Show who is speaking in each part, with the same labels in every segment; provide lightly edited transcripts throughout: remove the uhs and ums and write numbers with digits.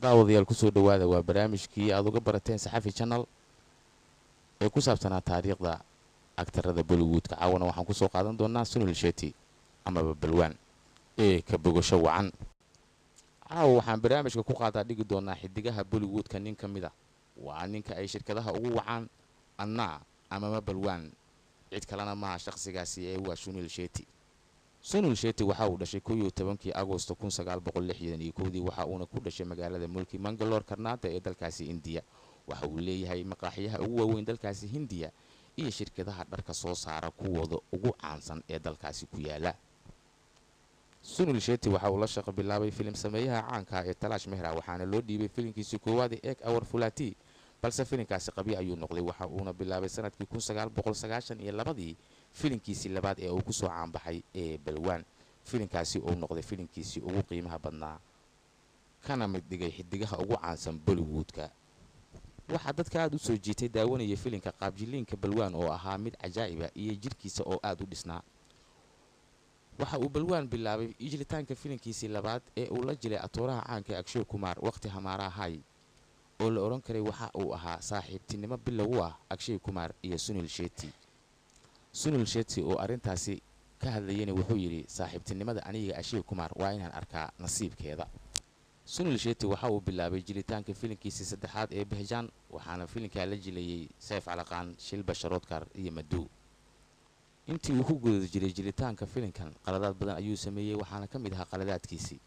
Speaker 1: Daawadayaal, kusoo dhowaada, waa barnaamijkii aad uga barateen Saxafi Channel ee ku saabsanaa taariikhda agtarada Bollywoodka. Caawana waxaan kusoo qaadan doonaa Sunil Shetty amaba Balwaan ee ka bogasho wacan. Caawa waxaan barnaamijka ku qaadaa dhigi doonaa xidigaha Bollywoodka nin ka mid a, waa ninka ay shirkadaha ugu wacaan Annaa amaba Balwaan. Cid kalena maaha shaqsigaasi ee waa Sunil Shetty. Sunil Shetty waxa uu dhashay 11-kii Agosto 1961-dii, waxa uuna ku dhashay magaalada Mulki Mangalore, Karnaata ee dalkaasi Indiya. Waxa uu leeyahay maqaaxiyaha ugu waaweyn dalkaasi Hindiya iyo shirkadaha dharka soo saara kuwooda ugu caansan ee dalkaasi ku yaala. Sunil Shetty waxa uu la shaqo bilaabay filim sameeyaha caanka ee Talaash Mehra, waxaana loo dhiibay filimkiisii koowaad ee Ek Aur Fulati, balse filimkaasi qabyo ayuu noqday. Waxa uuna bilaabay sanadkii 1992-dii filimkiisii labaad ee uu kusoo caanbaxay ee Balwaan, filimkaasi uu noqday filimkiisii ugu qiimaha badnaa kana mid dhigay xidigaha ugu caansan Bollywoodka. Waxaa dadka aada u soo jiitay daawanaya filimka qaabjiliinka Balwaan oo ahaa mid cajaa'iba iyo jidhkiisa oo aada u dhisnaa. Waxa uu Balwaan bilaabay jilitaanka filimkiisii labaad ee uu la jilay atooraha caanka Akshay Kumar, Waqti Hamaara Hay, oo la odhan karay waxa uu ahaa saaxiibtinimo bilow u ah Akshay Kumar iyo Sunil Shetty. Sunil Shetty oo arrintaasi ka hadlayana wuxuu yidhi: "Saaxiibtinimada aniga Akshay Kumar waa inaan arkaa nasiibkeeda." Sunil Shetty waxa uu bilaabay jilitaanka filimkiisii saddexaad ee Behjaan, waxaana filimkaa la jilayay Seef Calaqaan, Shilba Sharoodkar iyo Maduu. Intii uu ku guda jiray jilitaanka filimkan qaladaad badan ayuu sameeyey, waxaana ka mid ahaa qaladaadkiisii: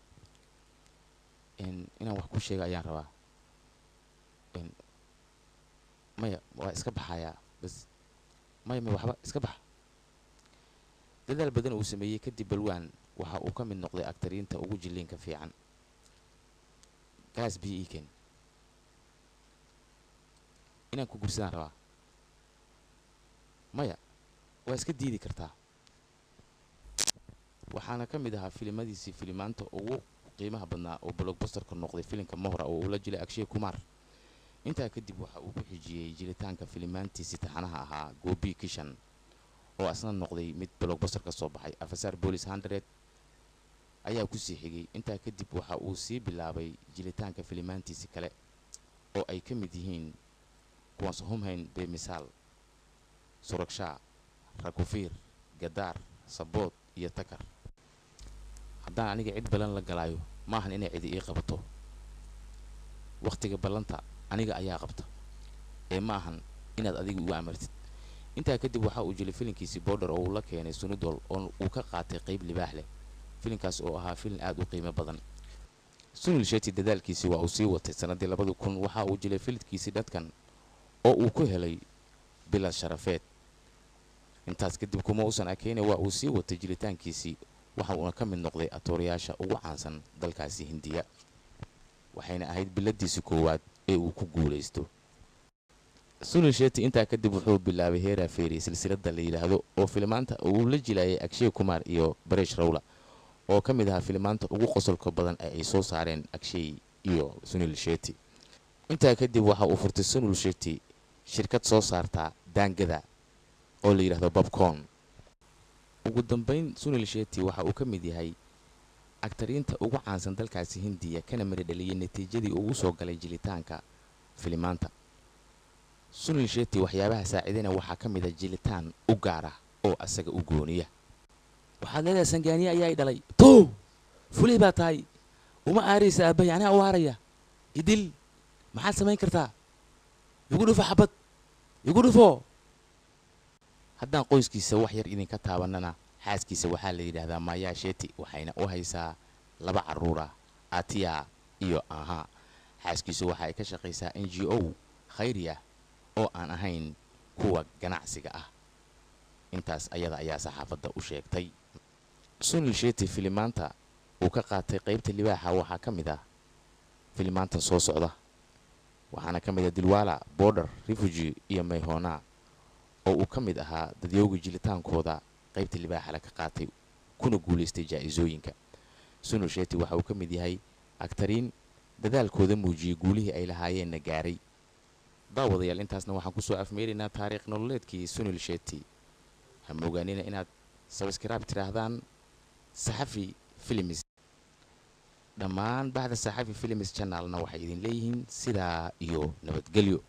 Speaker 1: "Inaan wax ku sheega ayaan rabaa." "Maya, waa iska baxayaa bas." "Maya, maya, waxba iska bax." Dadaal badan uu sameeyey kadib, Balwaan waxa uu ka mid noqday agtariinta ugu jiliinka fiican. "Galaas biyo ii keen." "Inaan ku gursadaan rabaa." "Maya, waa iska diidi kartaa." Waxaana ka mid ahaa filimadiisii filimaanta ugu qiimaha badnaa oo blockbusterka noqday filimka Mohra oo uu la jilay Akshay Kumar. Intaa kadib waxa uu ku xijiyey jilitaanka filimaantiisii taxanaha ahaa Gobi Kishan oo asna noqday mid blockbuster ka soo baxay. Afisar Police 100 ayaa kusii xigay. Intaa kadib waxa uu sii bilaabay jilitaanka filimaantiisii kale oo ay ka mid yihiin kuwaas Humhain Bemisaal, Suraksha, Rakufiir, Gadaar, Sabood iyo Takar. "Haddaan aniga cid ballan la galaayo, maahan inay cidi ii qabato. Wakhtiga ballanta aniga ayaa qabta ee ma ahan inaad adiga ugu amartid." Intaa kadib waxa uu jilay filimkiisii Border oo uu la keenay Sunidol oo uu ka qaatay qayb libaax leh, filimkaas oo ahaa filim aada u qiimo badan. Sunil Shetty dadaalkiisii waa uu sii watay. Sannaddii 2000 waxa uu jilay filimkiisii Dhadkan oo uu ku helay bilad sharafeed. Intaas kadib kuma uusan akeyne, waa uu sii watay jilitaankiisii, waxa uuna ka mid noqday atoorayaasha ugu caansan dalkaasi Hindiya, waxayna ahayd biladiisii koowaad ee uu ku guulaysto Sunil Shetty. Intaa kadib wuxuu bilaabay Hera Pheri silsiladda la yidhaahdo oo filimaanta uu la jilayay Akshay Kumar iyo Paresh Rawla, oo ka mid ahaa filimaanta ugu qosolka badan ee ay soo saareen Akshay iyo Sunil Shetty. Intaa kadib waxa uu furtay Sunil Shetty shirkad soo saarta daangada oo la yidhaahdo Babcon. Ugu dambayn, Sunil Shetty waxa uu ka mid yahay agtariinta ugu caansan dalkaasi Hindiya, kana mari dhaliyay natiijadii ugu soo galay jilitaanka filimaanta. Sunil Shetty waxyaabaha saacidayna waxaa ka mid a jilitaan u gaar ah oo asaga u gooniya. "Waxaad leedahay sangaaniye ayaa i dhalay. Tow fulay baa tahay, uma aaraysa aabbahay, anaa u aaraya. Idil, maxaad samayn kartaa? Igu dhufo xabad, igu dhufo." Haddaan qoyskiisa wax yar idinka taabanana, xaaskiisa waxaa la yidhaahdaa Mayaa Shetty, waxayna u haysaa laba carruura, Atiya iyo Ahaa. Xaaskiisu waxa ay ka shaqaysaa NGO khayri ah oo aan ahayn kuwa ganacsiga ah. Intaas ayada ayaa saxaafadda u sheegtay. Sunil Shetty filimaanta uu ka qaatay qaybta libaaxa waxaa ka mid ah filimaantan soo socda, waxaana ka mid ah Dilwala, Border, Refugee iyo Mayhona, oo uu ka mid ahaa dadyowga jilitaankooda qaybta libaaxale ka qaatay kuna guulaystay jaa-isooyinka. Sunil Shetty waxa uu ka mid yahay agtariin dadaalkooda muujiyey, guulihii ay lahaayeenna gaaray. Daawadayaal, intaasna waxaan kusoo afmeeraynaa taariikh nololeedkii Sunil Shetty. Ha moogaanina inaad subscribe tidhaahdaan Saxafi Films. Dhammaan bahda Saxafi Films Channelna waxay idin leeyihiin sidaa iyo nabadgelyo.